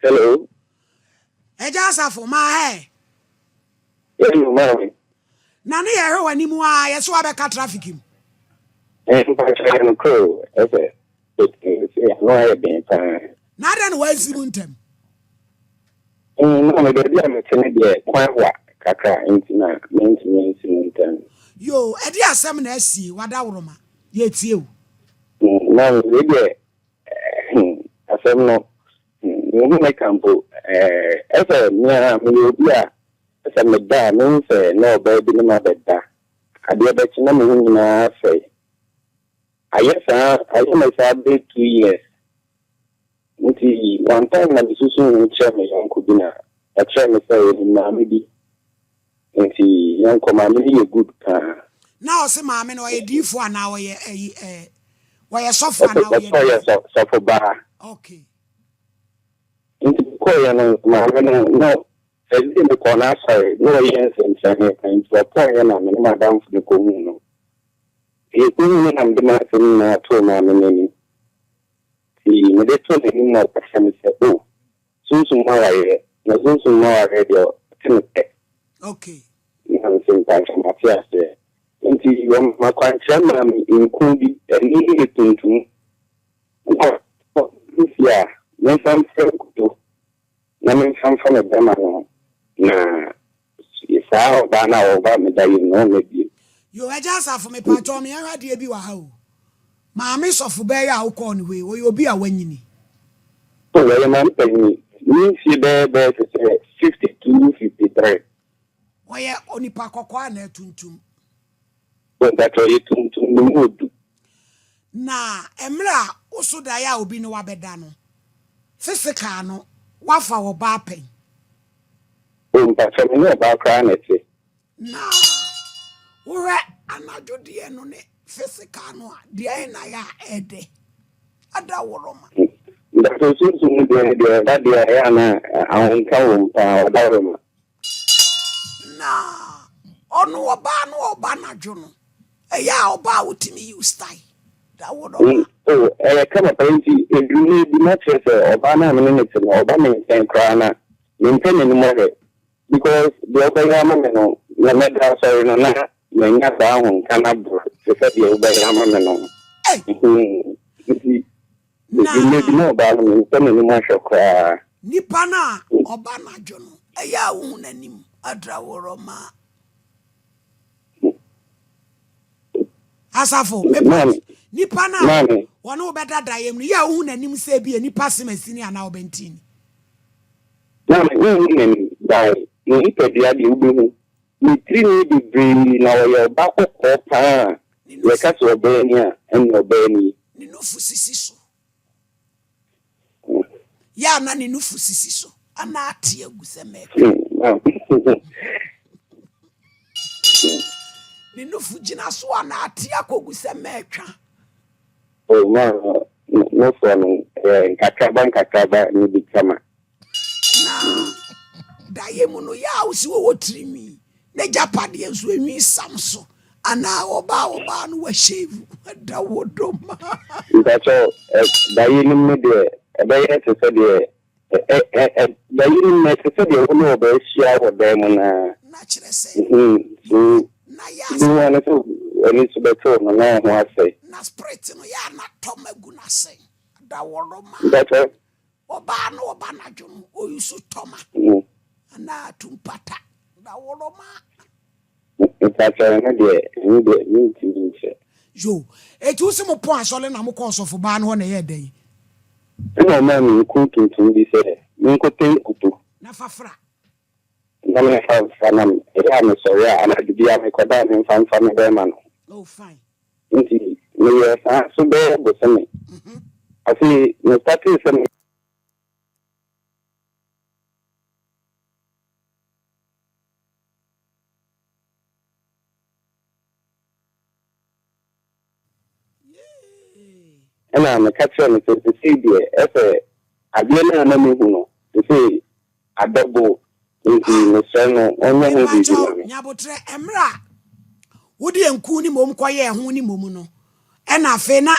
Hello. Agya Asafo, maa hɛ. Hello, maame. Na ne yɛhwɛ w'anim a yɛsɛ wabɛka traffic mu. Mpakyɛ yɛ no koro ɛsɛ ɛsɛ ano ayɛ den paa. Na adɛn na wansi mu ntɛm? Maame, baabi a mete no deɛ kwan wa kakra nti na mentumi nsi mu ntɛm. Yo, ɛde asɛm na asie wadaworoma. Yɛtie o. Maame, wei deɛ asɛm no mehu me ka mpo ɛsɛ mea meyɛ obi a ɛsɛ meda a mehu sɛ na ɔbaa bi ne ma bɛda adeɛ bɛkye na me ho nyinaa sɛe. Ayɛ saa, ayɛ me saa bɛyɛ 2 years nti one time na mesusu ho kyerɛ me yɔnko bi na ɔkyerɛ me sɛ ɔnim maame bi nti yɔnkɔ maame no yɛ good paa. Na ɔse maame no ɔyɛ diifo anaa ɔyɛ ɛyi wɔyɛ sɔfo anaa ɔyɛ ɔsɛ ɔyɛ sɔfo baa. Nti kɔɔyɛ no, maame no na ɛdi mekɔ n'asɔre na ɔyɛ nsɛnkyerɛnne kan nti ɔpɔɔyɛ na me ne madamfo no kɔhuu no. Yɛkɔhuu no na mede m'asɛm nyinaa too maame no anim. Nti mede too n'anim na ɔka kyerɛ me sɛ o sunsum mu awareɛ na sunsum mu awareɛ deɛ ɔte me pɛ. Na mese mpakyɛ mate aseɛ. Nti wɔma kwankyerɛ maa me nku bi, ɛno no yɛ tuntum. Na fie a memfa mfrɛ nkuto na memfa mfa me bɛrima no ho na saa ɔbaa no a ɔba me da yi no ɔmma bio. Yo, Agya Asafo, mepatɔ meyɛhwɛ adeɛ bi wɔ ha o. Maame sɔfo bɛyɛ a wokɔɔ no hɔ yi, ɔyɛ obi a wanyini? So wɔyɛ maame panyin ne mfie bɛyɛ te sɛ 52, 53. Ɔyɛ onipa kɔkɔɔ anaa tuntum? Mpakyɛ ɔyɛ tuntum, ne mu odu. Na mmerɛ a woso daeɛ a obi ne wabɛda no, physical no, wafa ɔbaa pɛn? O mpakyɛ me ne ɔbaa koraa na ɛte. Na wohwɛ anadwo deɛ no ne physical no a, deɛ na yɛ a ɛdɛ ada woroma? Mpakyɛ sunsum mu deɛ deɛ ɛba deɛ ɛyɛ ana ahomka wɔ mu paa, ɔda woroma. Na ɔno ɔbaa no ɔba anadwo no, ɛyɛ a ɔbaa a wotumi yi wo style da woroma? O ɛyɛ kama paa nti eduru no bi na kyerɛ sɛ ɔbaa no a me ne ne te no ɔba me nkyɛn koraa na mempɛ n'anim ahwɛ because deɛ ɔbɛyɛ ama me no na mɛda asɔre no na manya saa ahomka no aboro te sɛ deɛ wobɛyɛ ama me no. Ei! Nti Na eduru bi na ɔbaa no mempɛ n'anim ahwɛ koraa. Nipa no a ɔba anadwo no, ɛyɛ a wohu n'anim adra woroma? Asafo, mepa Maame. nipa no a Maame. wɔne wo bɛda daeɛ mu no, yɛ a wohu n'anim sɛ bi a nipa semasini anaa ɔbɛntini? Maame, wohu n'anim dae ne nipadua deɛ wobɛhu ne tirinwi bebree na ɔyɛ ɔba kɔkɔɔ paa. Ne nufu yɛka sɛ ɔbaa ni a ɛne ɔbaa ni. Ne nufu sisi so yɛ a na ne nufu sisi so ana ate agu sɛ mɛka? Maame. Ne nufu gyina so ana ate akɔgu sɛ mɛtwa? O maame, nofoɔ no ɛyɛ nkakraba nkakraba ne bi kama. Na daeɛ mu no, yɛ a wosi wɔwɔ tirinwi na gyapadeɛ nso enwi sam so anaa ɔbaa no wahyɛvu da wo dɔm? Mpakyɛ daeɛ no mu deɛ ɛbɛyɛ te sɛ deɛ ɛ ɛ ɛ daeɛ no mu ɛte sɛ deɛ wo ne ɔbaa ahyia wɔ dan mu naa. Na kyerɛ sɛ So na yɛ bi hu ano sɛ ani so bɛtew no na ɔho asɛe. Na spirit no yɛ a na tɔm agu n'ase da wɔrɔ ma? Mpakyɛ. Ɔbaa no ɔba n'adwo no oyi so tɔma anaa tumpata da wɔrɔ ma? Mpakyɛ ɛno deɛ mentumi nkyerɛ. Yo, eti wo sɛ mo pɔn asɔre na mo kɔ ɔsɔfo baa no hɔ na ɛyɛ dɛn? Ɛna ɔmaa me nku tuntum bi sɛ menkɔpɛ nkuto na fafra. Na memfa mfa na ɛyɛ a mesɔre a anadwo bi a mekɔda a memfa mfa me bɛrima no. Oh, fine. Nti meyɛ saa so bɛyɛ bosome. Afei mestartee sɛ me ɛna meka kyerɛ no sɛ sesei deɛ ɛsɛ adeɛ no a na mehu no sesei adɔbo nti mesrɛ no ɔnyɛ ho biribi ma me. Nyabotrɛ, mmerɛ a wode nku ne mmom kɔyɛɛ ho ne mmom no, ɛna afei na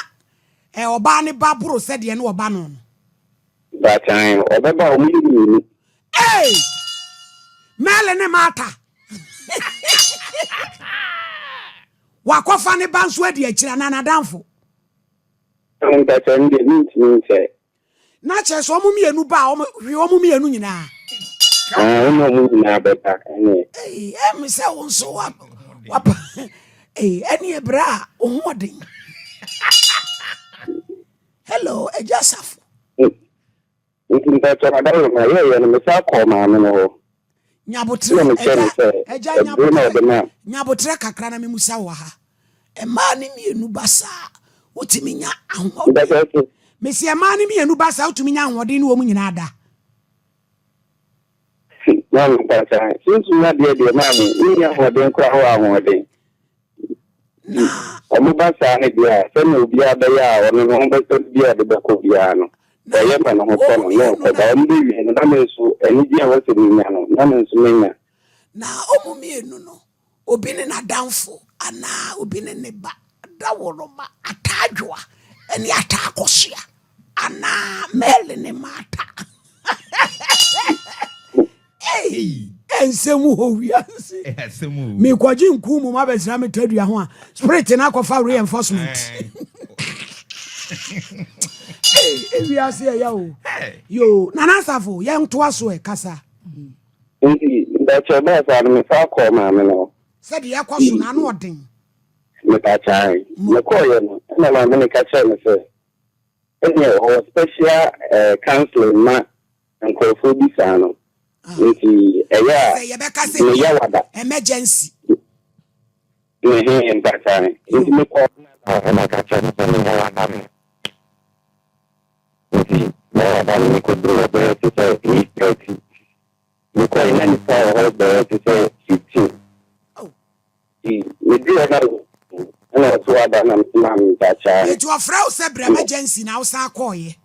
ɔbaa ne ba boro sɛdeɛ ne ɔba no. Baatan, ɔbɛba a wɔyɛ mmienu. Hey! Mary ne Martha. Wakɔfa ne ba nso adi akyire anaa n'adamfo? Mpakyɛ no deɛ mentumi nkyɛ. Na kyerɛ sɛ wɔn mmienu ba a wɔn hwe wɔn mmienu nyinaa. Ah, wɔn a wɔn nyinaa bɛba ɛne. Ee, ɛmi sɛ wɔn nso wa wapa ee ɛne ɛbrɛ a wɔn ho ɔden. Hello, Agya Safo. Nti mpakyɛ madaworo ma yɛyɛ no mesan kɔɔ maame no hɔ. Nyabotrɛ, Ɛna mekyerɛ no agya, sɛ agya ɛbere na nyabotrɛ, ɔde ma. nyabotrɛ kakra na memusa wɔ ha. Mmaa no mmienu ba saa wotumi nya ahoɔden. Mpakyɛ se. Mesi mmaa no mmienu ba saa wotumi nya ahoɔden ne wɔn nyinaa da. Maame mpakyɛ sunsum adeɛ deɛ maame wonni ahoɔden koraa wɔ ahoɔden. Na. Wɔn ba saa no deɛ a, sɛnea obiara bɛyɛ a ɔno ne ho bɛtɔ no biara a ɔde bɛkɔ biara no, Na ɔyɛ ma ne ho tɔ wɔn no na mmienu ɔkɔ. na. Ba wɔbɛwie no, na me nso anigyeɛ a ɛwɔ sɛ menya no, na me nso manya. Na wɔn mmienu no, obi ne n'adamfo anaa obi ne ne ba dawuroma, ataadwoa ne ataakɔsoa anaa Mary ne Martha. Ei, ɛnsɛm hɔ wiase. Mekɔgye nku mu mabɛsra me tadua ho a, spirit no akɔfa reinforcement. Ei, ewiase ɛyɛ o. Yo, Nana Asafo, yɛntoa so ɛ, kasa. Nti, mpakyɛw baa saa no, mesan kɔɔ maame no hɔ. Sɛdeɛ ɛkɔ so no, ano ɔden. Mepakyae. Mekɔeɛ no, ɛna maame no ka kyerɛɛ me sɛ, ɛneɛ ɔwɔ special eh, counseling ma nkurɔfoɔ bi saa no. Ah. Nti ɛyɛ a Sɛ yɛbɛka sɛ meyɛ bia wada. emergency. Mehe mpakyae. Yo. Nti mekɔɔ na ɛna ka kyerɛ me sɛ meyɛ wada me. Nti meyɛ wada no mekɔduru hɔ bɛyɛ te sɛ 8:30. Mekɔe na nnipa wɔ hɔ bɛyɛ te sɛ 15. Oh. Nti meduru hɔ na ɛna ɔso aba na mese maame mpakyae. Enti ɔfrɛ wo sɛ bra emergency na wosan kɔɔeɛ?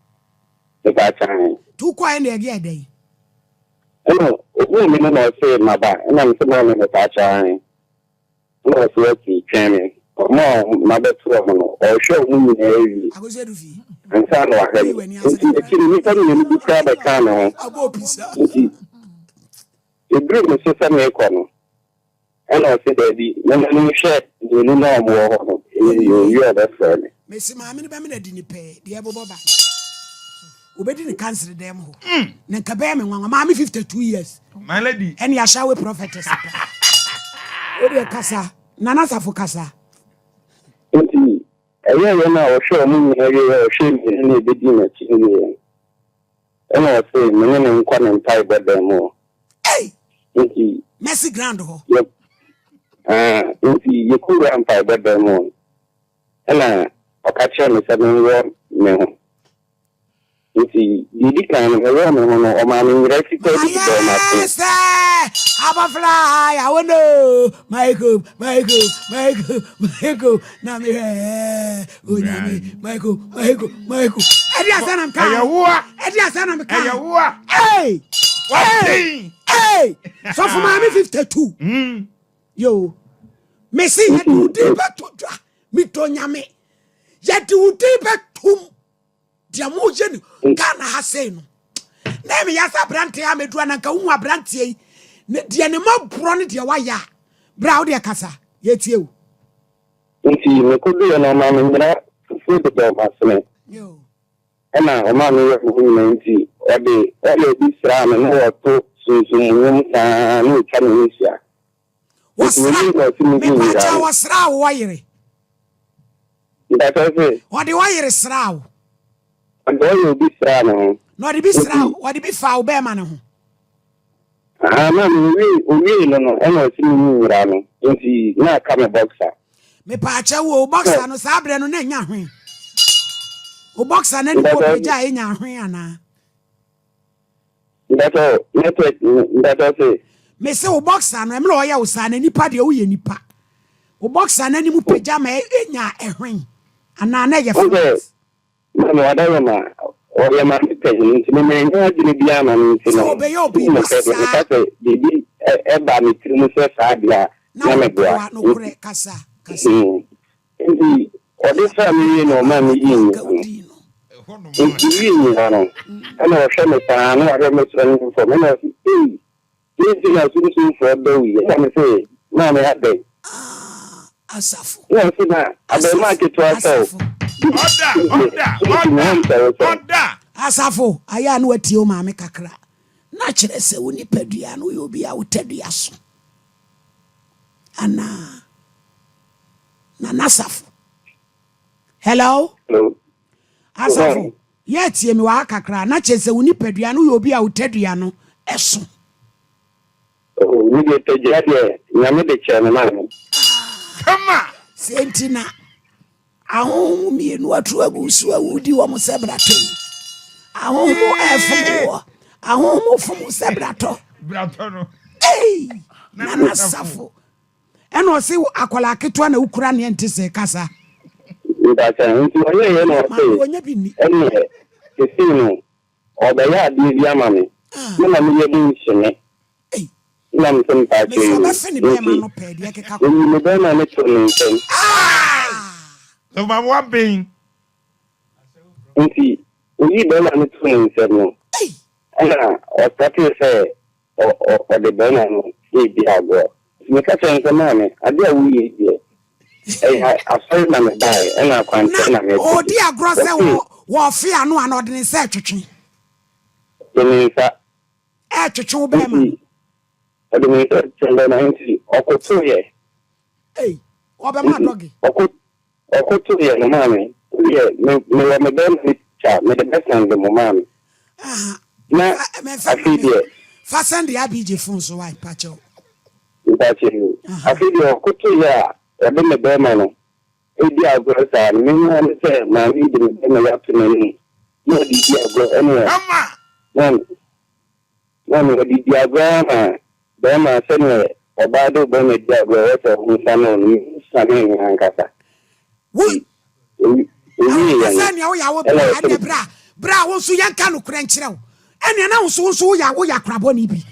Mepakyae. Nti wokɔɔeɛ na ɛyɛɛ dɛn? Ɛna ohuu me no na ɔse maba ɛna mese maame mepakyae. Ɛna ɔse okay twɛn me. Wɔn a mabɛto wɔn no ɔrehwɛ wɔn nyinaa awie Akosua du fie. ansa na wahwɛ Woyi me. w'ani ase Nti kakra. akyiri nnipa mmienu bi koraa bɛkaa me ho. Abɔ pisa. Nti ɛduruu me so sɛ merekɔ no, Ɛna ɔse daabi, momma menhwɛ mmienu no a wɔwɔ hɔ no, Anyway, owie a ɔbɛfrɛ me. mese maame no bɛmena adi ne pɛɛ deɛ ɛbobɔ ba no. Obɛdi ne kansere dɛm hɔ. Na nka bɛyɛ me nwanwa. Maame 52 years. My lady. Ɛne ahyɛwe prophetess paa. Wodeɛ kasa. Nana Safo kasa. Nti ɛyɛeɛ no a ɔhwɛɛ wɔn nyinaa wieeɛ a ɔhwɛɛ mmienu no a ɛbɛdii n'akyi no wieeɛ no, Ɛna ɔse me ne no nkɔ ne mpaebɔ dan mu hɔ. Ei! Nti. Mercy ground hɔ. Yɛ, ah, nti yɛkɔwura mpaebɔ dan mu hɔ no, ɛna ɔka kyerɛɛ me sɛ menwɔ me ho. Nti deɛ ɛdi kan no, mewɔɔ me ho no, ɔmaa me nwera fitaa bi bobɔɔ Mayɛ m'asene. sɛ abɔfra a yɛawo no Michael, Michael, Michael, Michael, na mehwɛ Onyame, Michael, Michael, Michael. Ɛde asɛ na meka. Ɛyɛ woa. Ɛde asɛ na meka. Ɛyɛ woa. Hey! Waden. Hey! Sɔfo maame 52. Yo. Mesi yɛde wo din bɛto dwa. Metɔ nyame. Yɛde wo din bɛtom. Deɛ moyɛ no Ghana ha sei no. Na meyɛ sɛ aberanteɛ a mɛduru ananka wohu aberanteɛ yi. Ne deɛ ne ma borɔ ne deɛ wayɛ a. Bra wo deɛ kasa. Yɛtie o. Nti mekoduiɛ no ɔmaa me nwera fufuo bobɔɔ m'asene. Yo. Ɛna ɔmaa me werɛ ho nyinaa nti ɔde oil bi sraa me na ɔto sunsum mu nnwom saa na ɔtwa me ho hyia. Nti Wɔsra, menim sɛ ɔse medi nwera mepaakyɛw no. wɔsraa wo ɔyere. Mpakyɛw se? Ɔde ɔyere sraa wo. Ɔde oil bi sraa me ho. Na ɔde bi sraa Nti. wo, ɔde bi faa wo bɛɛma no ho. Ahaa maame owie owiei no no ɛna ɔse menyi nwera no nti na aka me boxer. Mepaakyɛw o, wo boxer no saa berɛ no na ɛnya hwen? Wo boxer no anim Mpakyɛw ɔpagya a ɛnya hwen anaa? Mpakyɛw network mpakyɛw se. Mese wo boxer no ɛmmerɛ ɔyɛ wo saa no nipa deɛ woyɛ nipa wo boxer no anim pagya ma ɛnya ɛhwen anaa na ɛyɛ Wo sɛ flat? Maame Wadawoma, ɔyɛ maame panyin nti me mannya adwene biara ama no nti Sɛ no, ɔbɛyɛ wo mehu biribi no sɛ deɛ meka saa. sɛ biribi ba me tiri mu sɛ saa deɛ a Na na meboa woboa, nokorɛ, nti kasa, kasa. hmm, nti ɔde Ɛyɛ sraa me wie na papa ɔmaa me baako yii a me nka ho. wodii no. Nti wii nyina no, ɛna ɔhwɛ me saa na wahwɛ me soro ne fam, ɛna ɔse, Ei, dɛn nti na sunsumfoɔ dɔ wo yi? Ɛna me se, Maame adɛn? Ah, asafo. Ɛna ɔse, Na abarimaa Asafo, ketewa sɛ wo, asafo. Ɔda, deɛ, ɔda, sunsum ɔda, ho nsɛ wo sɛn? ɔda. Asafo, ayɛ a na watie wo maame kakra. Na kyerɛ sɛ wo nipadua no, woyɛ obi a wo tadua so anaa? Nana Asafo. Hello? Hello. Asafo, yɛ tie me wɔ ha kakra. Na kyerɛ sɛ wo nipadua no, woyɛ obi a wo tadua no so. Oh, me deɛ tadua deɛ, Nyame de kyɛɛ me maame. Kama! Sɛ nti na ahonhom mmienu atu agu so a wodi wɔn sɛ bratɔ yi. Ahonhom ɛfom wɔ. Ahonhom fom sɛ bratɔ. Bratɔ no. Ei! Nana Safo. Ɛna ɔse akwadaa ketewa na wokura neɛ nte sɛ kasa. Mpakyɛ nti ɔyɛeɛ na ɔse Maame ɔnya bi nni. ɛneɛ sesei no ɔbɛyɛ adeɛ bi ama me me na meyɛ de nhye me Ei. na mese mpakyɛ Mese yoo ɔbɛfe ne bɛɛma nti no pɛɛ deɛ ɛkeka kɔ. ɔyi me bɛɛma no too ne nsam. Ah! So maame waben. Nti ɔyi bɛɛma no too ne nsam no Ei! ɛna ɔstartee sɛ ɔde barima no redi agorɔ. Nti meka kyerɛɛ no sɛ, Maame, adeɛ a woreyɛ yi deɛ, ɛyɛ asɔre na mebaeɛ, ɛna akwankyerɛ Na na merekɔgye. ɔredi agorɔ sɛ Ɔse. wɔrefe ano anaa ɔde ne nsa retwetwe? Ɔde ne nsa. Ɛretwetwe wo barima no? Nti ɔde ne nsa retwetwe me barima no, nti ɔkotoeɛ. Ei, ɔbɛma Nti dɔge. ɔko ɔkotoeɛ no, maame, wodeɛ me mewɔ me barima no picture, mede bɛsɛnde mo maame. Aha, Na fa mɛmfa ma afei me. deɛ. Fa sɛnde ABJ phone so wai, pakyɛw. Mpakyɛ yi, Aha. afei deɛ ɔkotoeɛ a ɔde me barima no redi agorɔ saa no, mehu ara ne sɛ maame yi de me barima yi ato n'anim na ɔde redi agorɔ ɛneɛ Kama! na na ɔde di agorɔ ara ma barima sɛdeɛ ɔbaa de wo barima di agorɔ ɛwɔ sɛ wo nsa no no, mehu sanee me ankasa. Wo Nti owi owieeɛ no Ɛwɔ sɛ nea woyɛ a wo ɛna bra ɔsɛ ɛneɛ bra bra wo nso yɛnka nokorɛ nkyerɛ wo ɛneɛ na wo nso wo nso woyɛ woyɛ akorabɔne bi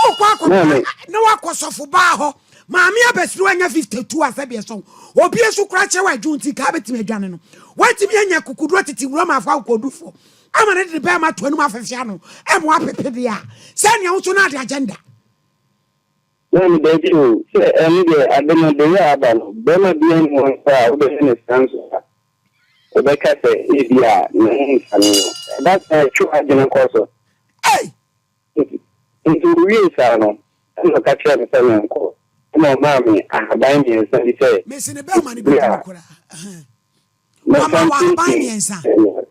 wokɔ akɔ Maame. na wakɔ sɔfo baa hɔ maame abɛsiri wanya 52 a sɛdeɛ sɔn obi nso kora kyerɛ wɔ adwo nti kaa bɛtumi adwane no watumi anya kukuduro tete wura ma afɔ akokodufoɔ ama ne de bɛrima to anum afɛfɛ ano ɛmo apepe deɛ a sɛnea wo nso na ade agenda. Maame, Dabi o, sɛ ɛno deɛ ade no de yɛ aba no, barima biara nni hɔ nso a wobɛyɛ no saa nso a ɔbɛka sɛ ebia ne ho nsane no. Ɛba saa a, ɛtwe w'adwene kɔ so. Ei! Nti, nti owiee saa no, ɛna ɔka kyerɛɛ me sɛ menkɔ. Ɛna ɔmaa me ahaban mmiɛnsa bi sɛ Mese ne bɛrima no bere bɛku no a koraa. Ɛhɛn. mɛfa Wama wo ahaban ntintim mmiɛnsa.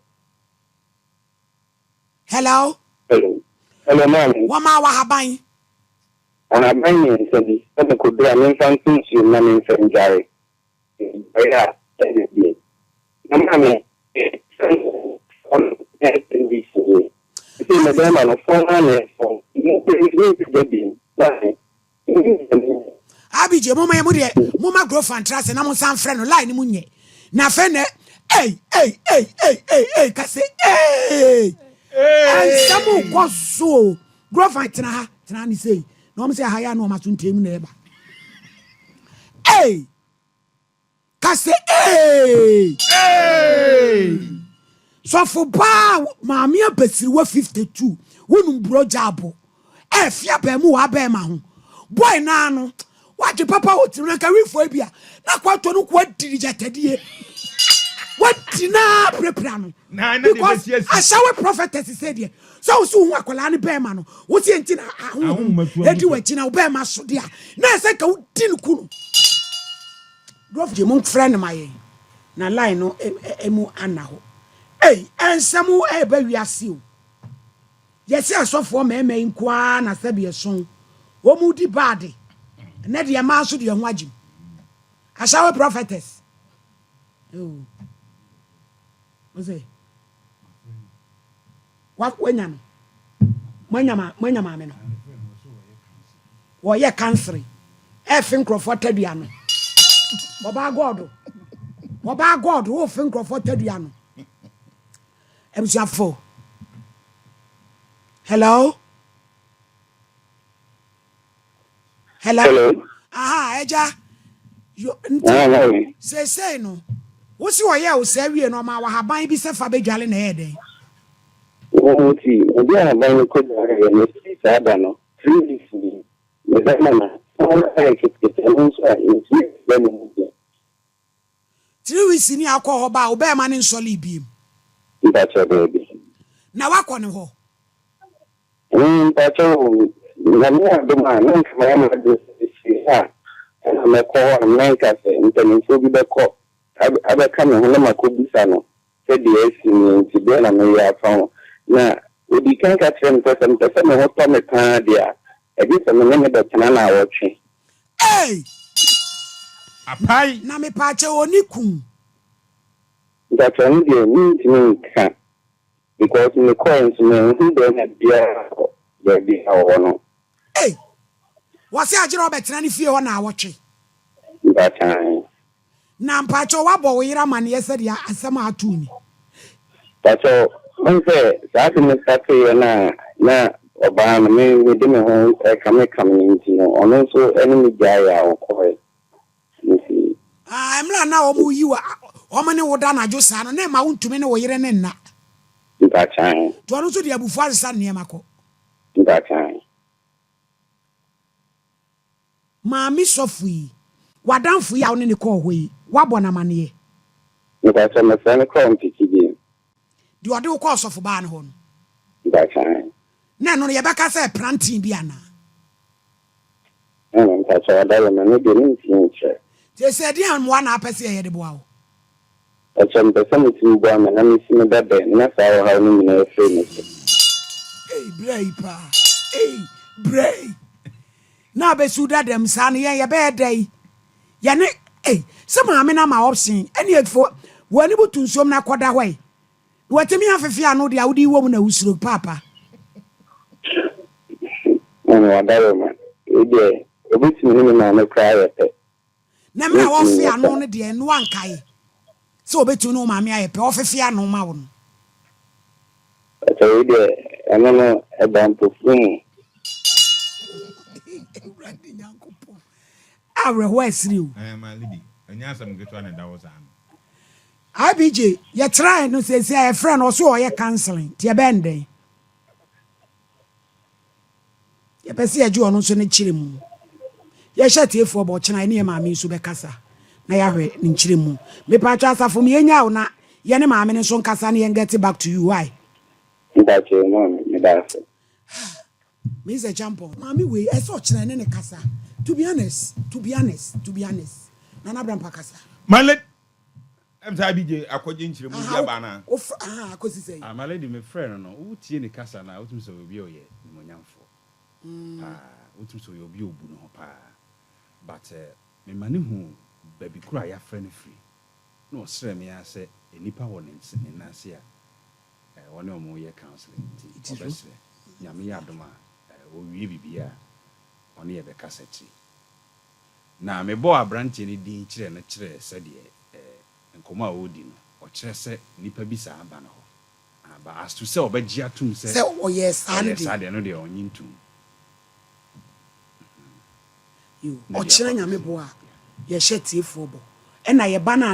Hello? Hello. Hello, maame. Wɔmaa wo ahaban. Ahaban mmiɛnsa bi sɛ mekɔduru a memfa nto nsuom na memfa ndware. Medware a ɛnyɛ deɛ. Na maame, sɛ ɔno na ɛsɛ bi sie. Sɛ me bɛrima no fɔn ara na ɛfɔn. Mentumi mpagya bio. Maame, mennim deɛ menyɛ. Abigye moma yɛ mo deɛ moma grofa ntra ase na mo nsan frɛ no line no mu nyɛ na afei na ei ei ei ei ei ei kase ei ɛnsɛm kɔ so o grofa tena ha tena ha ne sei na wɔn sɛ ha yɛ ano wɔn aso ntɛm na ɛba ei Ka sɛ, Eeii! Sɔfo baa maame abasiriwa 52 wonom brogya abo ɛɛfe abaamuwa abɛɛma ho boy naa no wadwe papa wɔ tirim na nka wifoɔ bi a na akɔ atɔ no ko adi ne gyatadie wadi naa pirapira no because ahyɛwe prophetess sɛ deɛ sɛ wo so wohu akwadaa no bɛɛma no wo sɛ nti na ahohom ɛdi w'akyi na wo bɛɛma so deɛ a na ɛsɛ nka wodi no ku no Dwarf gye momfrɛ no ma yɛn na line no mu anna hɔ. Ei ɛnsɛm ɛɛba wiase o. Yɛse asɔfoɔ mmarima yi nko ara na sɛbi ɛso wɔn di baade. Ɛnɛ deɛ mmaa nso deɛ ho agye mu. Ashawe prophetess. Oh. Ose. Wa wanya no. Moanya ma moanya maame no. Wɔyɛ kansere. Ɛfe nkurɔfoɔ tadua no. Ɔbaa gɔɔdo. Ɔbaa gɔɔdo wofe nkurɔfoɔ tadua no. Abusuafo. Hello. Hello. Hello. Aha, ɛgya. Yo, nti Ah, seesei no. Wo se ɔyɛɛ wo saa wie no ɔmaa wo ahaban bi sɛ fa bɛdwale na ɛyɛɛ dɛn? Wo nti mede ahaban no kɔdwaleeɛ na ɛfiri saa da no, 3 weeks ni, me bɛma no asan ayɛ ketekete ɛno nso a ɛntumi mfra ne mu bio. 3 weeks ni akɔ hɔ ba a wo bɛɛma no nsɔlee biem? Mpakyɛw daabi. Na woakɔ ne hɔ? Mpakyɛw o, Nyame adom a na nka mayɛ m'adwene sɛ mefiri ha a ɛna mɛkɔ hɔ a na nka sɛ mpanimfoɔ bi bɛkɔ abɛka me ho na makɔbisa no sɛ deɛ asi nie nti deɛ na meyɛ afa ho. Na ɔdii kan ka kyerɛɛ me sɛ sɛ mepɛ sɛ me ho tɔ me paa deɛ a ɛgye sɛ me ne no bɛtena naawɔtwe. Ei! Apae! Na mepaakyɛw ɔni kun? Mpakyɛw no deɛ mentumi nka because mekɔɛ nso manhu bɛrima biara wɔ baabi a ɔwɔ no. Ei! Wɔse agyerɛ ɔbɛtena ne fie hɔ naawɔtwe. Mpakyɛw. Na mpakyɛw woabɔ wo yere amaneɛ sɛdeɛ asɛm a ato ni? Mpakyɛw, wohu sɛ saa ade no starteeɛ no a na ɔbaa no me mede me ho kamekame no nti no ɔno nso ne me gyaeɛ a ɔkɔɛ nti. Ah, mmerɛ a na wɔn yi wo wɔn ne wo da anadwo saa no na ɛma wontumi ne wo yere ne nna. Mpakyɛw. Nti ɔno nso de abufuo asesa nneɛma kɔ. Mpakyɛw. Maame sɔfo yi, w'adamfo yi a wo ne no kɔɔ hɔ yi, woabɔ no amanneɛ? Mpakyɛw, mefrɛ no koraa ɔmpiki bio. Deɛ ɔde wo kɔɔ ɔsɔfo baa no hɔ no? Mpakyɛw. Na ɛno no, yɛbɛka sɛ planting bi anaa? Ɛɛ, mpakyɛw, ɔda ma no deɛ mentumi nkyerɛ. Nti sɛ ɛdeɛn mmoa na apɛ sɛ yɛyɛ de boa wo? Mpakyɛw, mepɛ sɛ motumi boa me na mesi me da bɛn na saa ɔhaw no nyinaa afiri me so. Ei, brɛ yi paa. Ei, brɛ yi. Na abɛsi da dɛm saa no yɛn yɛbɛyɛ dɛ yi. Yɛne, ei, sɛ maame no ama option, ɛne efo, wɔn ani butu nsuom na akɔda hɔ yi. Na wɔatumi afefe ano deɛ a wode wɔ mu na wosuro paapa. Ɛna wada wɔ ma. Wei deɛ, obetumi ne me maame koraa yɛ pɛ. Na mmerɛ a wɔfe ano no deɛ, ɛno ankae sɛ obetumi ne wo maame ayɛ pɛ, ɔfefe ano ma wo no. Mpakyɛw, wei deɛ, ɛno no, ɛda mpofiri mu. Awurade Nyankopɔn. Awerɛhoɔ asiri o. Ɛɛ, ma Lady, ɛnyɛ asɛm ketewa na ɛda hɔ saa no. IBJ, yɛkyerɛ no sɛsi a yɛfrɛ no ɔso ɔyɛ counseling nti ɛbɛn dɛn? Yɛpɛ sɛ yɛgye ɔno nso ne kyerɛ mu. Yɛhyɛ tiefoɔ bɔ ɔkyena ɛne yɛ maame nso bɛkasa na yɛahwɛ ne nkyerɛ mu. Mepatwa asafo mi yɛnya wo na yɛne maame no nso nkasa na yɛn get back to you why? Mpakyɛw, maame, meda ase. Mr. Champon, maame wei ɛsɛ ɔkyerɛ ne ne kasa. To be honest, to be honest, to be honest. Nana Abrampa kasa. My lady, ɛm sɛ IBJ akɔgye nkyerɛmu bi aba anaa? Ofra aha akɔsi sɛ. Ah, my lady, mefrɛ no no, wotie ne kasa no a, wotumi sɛ ɔyɛ obi a ɔyɛ nimonyamfoɔ paa. Wotumi sɛ ɔyɛ obi a ɔbu ne ho paa. But mema ne hu baabi koro a yɛafrɛ no firi. Na ɔsrɛ me ara sɛ nnipa wɔ ne nan ase a wɔne ɔmo yɛ counseling nti ɔbɛsrɛ. Nyame yɛ adom a ɔwie biribi a ɔne yɛ bɛkasa akyiri. Na mebɔɔ aberanteɛ no din kyerɛ no kyerɛ sɛdeɛ nkɔmmɔ a ɔredi no, ɔkyerɛ sɛ nnipa bi saa aba no hɔ. Ah, but as to sɛ ɔbɛgye atom sɛ Sɛ ɔyɛ saa no ɔyɛ de. saa deɛ no deɛ ɔnye ntom. Yo, Na deɛ ɔkyerɛ akɔ Nyame akɔsi. boa a yɛhyɛ tiefoɔ bɔ. Ɛna yɛba no a.